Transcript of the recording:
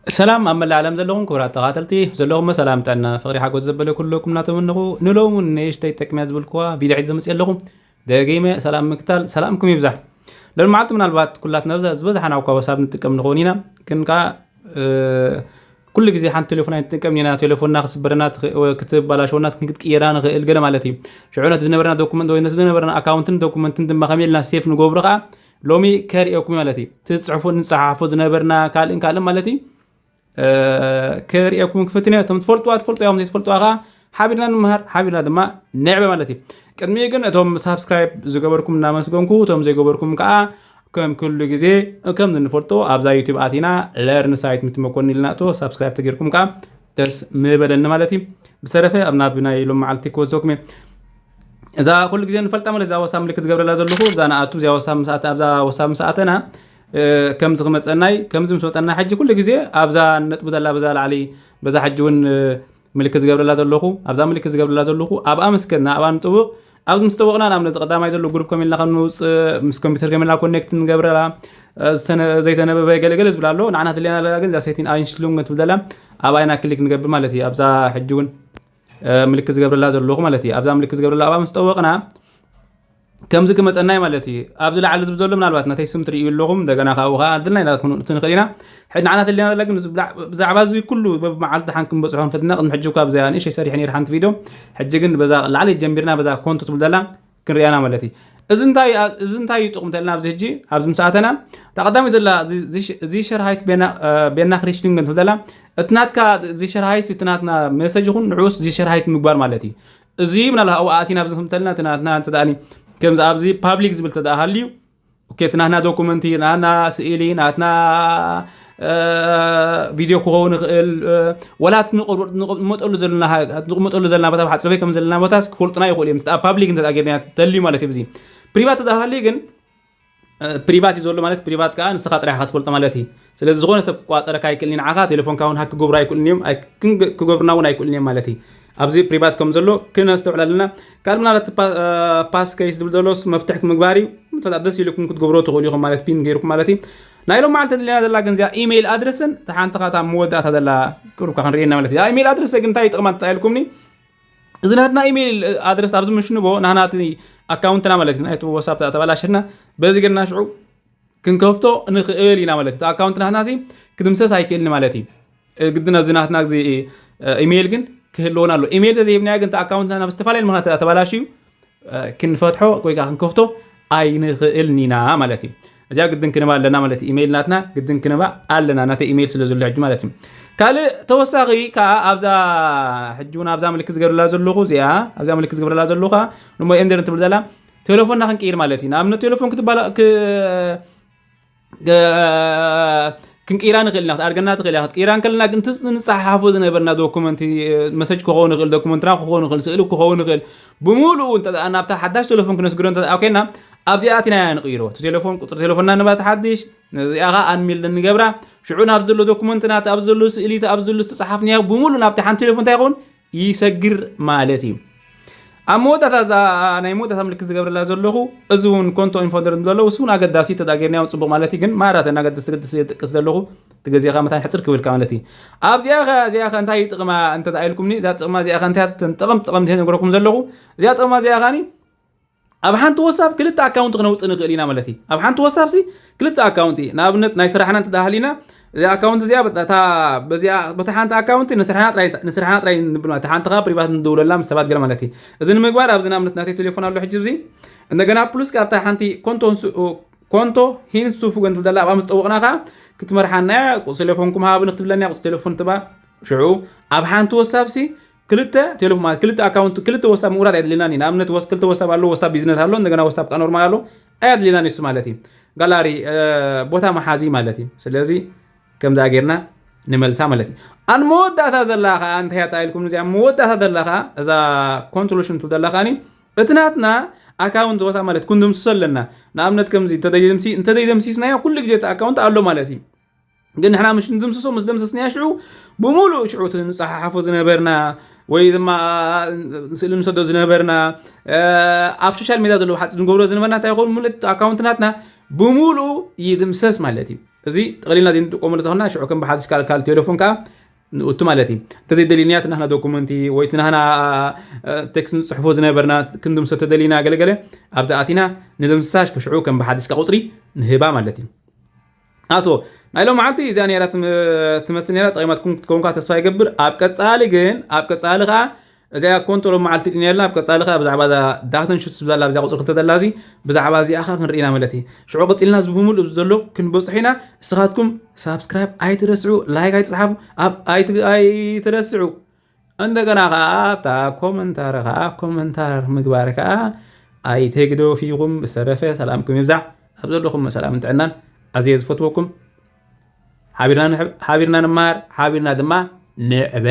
ሰላም ኣብ መላእ ዓለም ዘለኹም ክቡራት ተኸታተልቲ፣ ዘለኹም ሰላም፣ ጥዕና፣ ፍቕሪ፣ ሓጎስ ዘበለ ኩለኩም እናተመነኹ፣ ንሎሚ እውን ንእሽተይ ጠቅምያ ዝብልኩዋ ቪድዮ ሒዘ መፅእ ኣለኹ። ደጊመ ሰላም ምክታል ሰላምኩም ይብዛሕ። ሎሚ መዓልቲ ምናልባት ኩላትና ዝበዛ-፣ ዝበዛሕና እኳ ወሳብ ንጥቀም ንኸውን ኢና፣ ግን ከዓ፣ እ፣ ኩሉ ግዜ ሓንቲ ቴሌፎን ኣይንጥቀምን ኢና። ቴሌፎንና ክስበረና ትኽእል፣ ክትበላሸወና ክትቅየራ ንኽእል ገለ ማለት እዩ። ሽዑ ነቲ ዝነበረና ዶኩመንት ወይ ነቲ ዝነበረና ኣካውንትን ዶኩመንትን ድማ ከመይ ኢልና ሴፍ ንገብሮ ከዓ ሎሚ ከርእየኩም ማለት እዩ። እቲ ዝፅሕፎ፣ ንፀሓፎ ዝነበርና ካልእን ካልእን ማለት እዩ። እ፣ ከርእየኩም ክፍትን እየ። እቶም ትፈልጥዋ ትፈልጡ እዮም፣ ዘይትፈልጥዋ ከዓ ሓቢርና ንምሃር፣ ሓቢርና ድማ ንዕበ ማለት እዩ። ቅድሚኡ ግን እቶም ሳብስክራይብ ዝገበርኩም እናመስገንኩ፣ እቶም ዘይገበርኩም ከዓ ከም ኩሉ ግዜ ከም እንፈልጦ ኣብዛ ዩቲዩብ ኣቲና ለርን ሳይት ምትመኮኒ ኢልና እቶ ሳብስክራይብ ተገይርኩም ከዓ ደስ ምበለኒ ማለት እዩ። ብሰረፈ ኣብ ናብ ናይ ሎም መዓልቲ ክወስደኩም እየ። እዛ ኩሉ ግዜ ንፈልጣ ማለት እዛ ወሳብ ምልክት ዝገብረላ ዘለኹ እዛ ንኣቱ እዚኣ ወሳብ ምስ ኣተ-፣ ኣብዛ ወሳብ ምስ ኣተና፣ እ፣ ከምዚ ክመፀናይ፣ ከምዚ ምስ መፀና ሕጂ ኩሉ ግዜ ኣብዛ ነጥቢ ዘላ በዛ ላዕሊ በዛ ሕጂ እውን፣ እ፣ ምልክት ዝገብረላ ዘለኹ፣ ኣብዛ ምልክት ዝገብረላ ዘለኹ ኣብኣ ምስ ከድና ኣብኣ ንጥውቕ። ኣብዚ ምስ ጠወቕና ንኣብነት ቀዳማይ ዘሎ ግሩፕ ከም ኢልና ከም ንውፅእ ምስ ኮምፒውተር ከም ኢልና ኮኔክት ንገብረላ፣ እ፣ ዝተነ-፣ ዘይተነበበ ገለገለ ዝብል ኣሎ። ንዓና ትልየና ዘላ ግን እዛ ሴቲን ኣይንሽሉንግ ትብል ዘላ ኣብኣ ኢና ክሊክ ንገብር ማለት እዩ። ኣብዛ ሕጂ እውን እ፣ ምልክት ዝገብረላ ዘለኹ ማለት እዩ። ኣብዛ ምልክት ዝገብረላ ኣብኣ ምስ ጠወቕና ከምዚ ክመፀናይ ማለት እዩ። ኣብዚ ላዕሊ ዝብል ዘሎ ምናልባት ናተይ ስም ትርእዩ ኣለኹም። እንደገና ካብኡ ከዓ ኣድልና ኢና ክንእቱ ንኽእል ኢና። ሕጂ ንዓና ተሊና ዘላ ግን ብዛዕ-፣ ብዛዕባ እዚ ኩሉ በብመዓልቲ ሓን ክንበፅሖ ንፈትና። ቅድሚ ሕጂ እኳ ብዛያ ንእሸይ ሰሪሐ ነይረ ሓንቲ ቪድዮ። ሕጂ ግን በዛ ላዕሊ ጀሚርና በዛ ኮንቶ ትብል ዘላ ክንሪኣና ማለት እዩ። እዚ እንታይ፣ እዚ እንታይ እዩ ጥቕሙ እንተልና ኣብዚ ሕጂ ኣብዚ ምስ ኣተና እታ ቀዳመይ ዘላ እዚ፣ እዚ ሽ-፣ እዚ ሸርሃይት ቤና-፣ እ፣ ቤናኽሪሽቲንግ ትብል ዘላ እቲ ናትካ እዚ ሸርሃይት እቲ ናትና መሰጅ ይኹን ንዑስ እዚ ሸርሃይት ምግባር ማለት እዩ። እዚ ምናልባት ኣብኡ ኣቲና ኣብዚ ክምተልና እቲ ናትና እንተ ደኣ ከምዚ ኣብዚ ፓብሊክ ዝብል ተደኣ ሃልዩ ኦኬ፣ እቲ ናትና ዶኩመንቲ፣ ናትና ስእሊ፣ ናትና፣ እ፣ ቪድዮ ክኸውን ይኽእል፣ እ፣ ወላ እቲ ንቕር-፣ ንቕመጠሉ ዘለና ሃ-፣ ንቕመጠሉ ዘለና ቦታ፣ ኣብ ሓፂር ወይ ከም ዘለና ቦታ ክፈልጡና ይኽእሉ እዮም። እቲ ኣብ ፓብሊክ እንተ ጌርና ተልዩ ማለት እዩ። እዚ ፕሪቫት ተደኣ ሃልዩ ግን፣ እ፣ ፕሪቫት እዩ ዘሎ ማለት ፕሪቫት ከዓ ንስኻ ጥራሕ ኢኻ ትፈልጦ ማለት እዩ። ስለዚ ዝኾነ ሰብ ክቋፀረካ ኣይክእልን እዩ። ንዓኻ ቴሌፎንካ እውን ሃክ ክገብሩ ኣይክእሉን እዮም፣ ኣይ-፣ ክንግ-፣ ክገብሩና እውን ኣይክእሉን እዮም ማለት እዩ። ኣብዚ ፕሪቫት ከም ዘሎ ክነስተውዕል ኣለና። ካልእ ምናልባት ፓ-፣ እ፣ ፓስ ኬይስ ዝብል ዘሎ እሱ መፍትሕ ምግባር እዩ። ምናልባት ደስ ኢሉኩም ክትገብሮ ትኽእሉ ኢኹም ማለት ፒን ገይርኩም ማለት እዩ። ናይ ሎም መዓልቲ ተድልየና ዘላ ግን እዚኣ ኢሜይል ኣድረስን እታ ሓንቲ ኻታ መወዳእታ ዘላ ቅሩብካ ክንርእየና ማለት እዩ። እዛ ኢሜይል ኣድረስ ግን እንታይ ጥቕማ እንተጣ ኢልኩምኒ፣ እዚ ናትና ኢሜይል ኣድረስ ኣብዚ ምሽንቦ ናህና እቲ ኣካውንትና ማለት እዩ፣ ናይቲ ዋትሳፕ ተባላሽና፣ በዚ ጌርና ሽዑ ክንከፍቶ ንኽእል ኢና ማለት እዩ። እቲ ኣካውንት ናትና እዚ ክድምሰስ ኣይክእልን ማለት እዩ። ግድን እዚ ናትና እዚ ኢሜይል ግን ክህልወና ኣሎ። ኢሜይል ተዘይብናዮ ግን እቲ ኣካውንት ናትና ብዝተፈላለየ ምኽንያት ተባላሽዩ፣ እ፣ ክንፈትሖ ወይ ከዓ ክንከፍቶ ኣይንኽእልን ኢና ማለት እዩ። እዚኣ ግድን ክንባ ኣለና ማለት እዩ። ኢሜይል ናትና ግድን ክንባ ኣለና፣ ናተይ ኢሜይል ስለ ዘሎ ሕጂ ማለት እዩ። ካልእ ተወሳኺ ከዓ ኣብዛ ሕጂ እውን ኣብዛ ምልክት ዝገብረላ ዘለኹ እዚኣ፣ ኣብዛ ምልክት ዝገብረላ ዘለኹ ከዓ ንሞ ኤንደር እንትብል ዘላ ቴሌፎንና ክንቅይር ማለት እዩ። ንኣብነት ቴሌፎን ክትባላ-፣ ክ-፣ እ፣ ክንቅይራ ንኽእል ኢና፣ ክትኣድገና ትኽእል እያ። ክትቅይራ እንከለና ግን እቲ ንፀሓሓፎ ዝነበርና ዶኩመንቲ፣ መሰጅ ክኸውን ይኽእል፣ ዶኩመንትና ክኸውን ይኽእል፣ ስእሊ ክኸውን ይኽእል፣ ብምሉኡ እንተ ደኣ ናብታ ሓዳሽ ቴሌፎን ክነስግሮ እንተ ደኣ ኮይና፣ ኣብዚኣ ኣቲና ኢና ንቕይሮ። እቲ ቴሌፎን፣ ቁፅሪ ቴሌፎንና ንባ ተሓድሽ፣ ነዚኣ ኸዓ ኣንሚል ንገብራ። ሽዑ ናብ ዘሎ ዶኩመንትና፣ እቲ ኣብ ዘሎ ስእሊ፣ እቲ ኣብ ዘሎ ዝተፀሓፍናዮ ብምሉእ ናብቲ ሓንቲ ቴሌፎን እንታይ ይኸውን? ይሰግር ማለት እዩ። ኣብ መወዳእታ እዛ ናይ መወዳእታ ምልክት ዝገብረላ ዘለኹ፣ እዚ እውን ኮንቶ ኢንፎ ደር ዘሎ፣ እሱ እውን ኣገዳሲ ተዳጌርናዮ ጽቡቕ ማለት እዩ። ግን ማራ ተናገድስ፣ ገድስ ዝጥቅስ ዘለኹ፣ እቲ ግዜኻ መታን ሕጽር ክብልካ ማለት እዩ። ኣብዚኣ ኸ፣ እዚኣ ኸ እንታይ እዩ ጥቕማ እንተ ደኣ ኢልኩምኒ፣ እዛ ጥቕማ እዚኣ ኸ እንታይ እተን ጠቐም-፣ ጠቐምቲ እየ ዝነግረኩም ዘለኹ። እዚኣ ጥቕማ እዚኣ ኸኣኒ ኣብ ሓንቲ ዋትሳፕ ክልተ ኣካውንት ክነውጽእ ንኽእል ኢና ማለት እዩ። ኣብ ሓንቲ ዋትሳፕ ሲ ክልተ ኣካውንት እዩ። ንኣብነት ናይ ስራሕና እንተ ደኣ ሃሊና፣ እዛ ኣካውንት እዚኣ በታ፣ እታ፣ በዚኣ፣ በታ ሓንቲ ኣካውንት ንስራሕና ጥራይ፣ ንስራሕና ጥራይ ንብል ማለት፣ እታ ሓንቲ ከኣ ፕሪቫት ንድውለላ ምስ ሰባት ገለ ማለት እዩ። እዚ ንምግባር ኣብዚ ንኣብነት ናተይ ቴሌፎን ኣሎ ሕጂ፣ እዚ እንደገና ፕሉስ ካብታ ሓንቲ ኮንቶ ንሱ-፣ ኮንቶ ሂንሱ ፉገን ትብል ዘላ ኣብኣ ምስ ጠወቕና ከኣ ክትመርሓና እያ። ቁጽሪ ቴሌፎንኩም ሃቡኒ ክትብለኒ እያ፣ ቁጽሪ ቴሌፎን ትባ። ሽዑ ኣብ ሓንቲ ዋትሳፕ ሲ ክልተ ቴሌፎን ማለት ክልተ ኣካውንት፣ ክልተ ዋትሳፕ ምውራድ ኣየድልየናን እዩ። ንኣብነት ወስ-፣ ክልተ ዋትሳፕ ኣሎ፣ ዋትሳፕ ቢዝነስ ኣሎ፣ እንደገና ዋትሳፕ ከኣ ኖርማል ኣሎ። ኣየድልየናን እዩ እሱ ማለት እዩ። ጋላሪ፣ እ፣ ቦታ መሓዚ ማለት እዩ። ስለዚ ከምዛ ጌርና ንመልሳ ማለት እዩ። ኣን መወዳእታ ዘላ ኸኣ እንታይ እያ ኢልኩም፣ እዚኣ መወዳእታ ዘላ ኸኣ እዛ ኮንትሉሽን ትብል ዘላ ኸኣኒ እቲ ናትና ኣካውንት ዋትሳፕ ማለት ክንድምስሶ ኣለና። ንኣብነት ከምዚ እንተዘይደምሲ-፣ እንተዘይደምሲስናዮ ኩሉ ግዜ እቲ ኣካውንት ኣሎ ማለት እዩ። ግን ንሕና ምሽ ንድምስሶ፣ ምስ ደምሰስናዮ ሽዑ ብምሉእ ሽዑ እቲ ንጸሓሓፎ ዝነበርና ወይ ድማ ስእሊ ንሰዶ ዝነበርና፣ እ፣ ኣብ ሶሻል ሜድያ ዘለዉ ሓፂ ንገብሮ ዝነበርና እንታይ ይኸውን፣ ምሉእ ኣካውንት ናትና ብምሉኡ ይድምሰስ ማለት እዩ። እዚ ጠቕሊልና ዘይንጥቀመሉ ተኾና ሽዑ ከም ብሓድሽ ካልካል ቴሌፎን ከዓ ንእቱ ማለት እዩ። እንተዘይደሊናያ እቲ ናህና ዶኩመንቲ ወይ እቲ ናህና ቴክስት ንፅሕፎ ዝነበርና ክንድምሶ ተደሊና ገለገለ ኣብዛ ኣቲና ንደምስሳ ሽዑ ከም ብሓድሽካ ቁፅሪ ንህባ ማለት እዩ። ኣሶ ናይ ሎም መዓልቲ እዚኣ ነራ ትመስል ነራ ጠቂማትኩም ክትከውንካ ተስፋ ይገብር። ኣብ ቀፃሊ ግን ኣብ ቀፃሊ ከዓ እዚኣ ኮንቶ ሎም መዓልቲ ድን የላ ኣብ ቀፃሊ ከዓ ብዛዕባ ዳክተን ሹት ዝብላላ ብዚኣ ቁፅሪ ክልተ ደላ እዚ ብዛዕባ እዚኣ ከዓ ክንርኢና ማለት እዩ። ሽዑ ቀፂልና ዝብህሙል እዚ ዘሎ ክንበፅሑ ኢና። ንስኻትኩም ሳብስክራይብ ኣይትረስዑ፣ ላይክ ኣይትፅሓፉ፣ ኣብ ኣይትረስዑ። እንደገና ከዓ ኣብታ ኮመንታር ከዓ ኮመንታር ምግባር ከዓ ኣይተግደፉ ኢኹም። ብዝተረፈ ሰላምኩም ይብዛዕ። ኣብ ዘለኹም ሰላምን ጥዕናን ኣዝየ ዝፈትወኩም። ሓቢርና ንማር፣ ሓቢርና ድማ ንዕበ።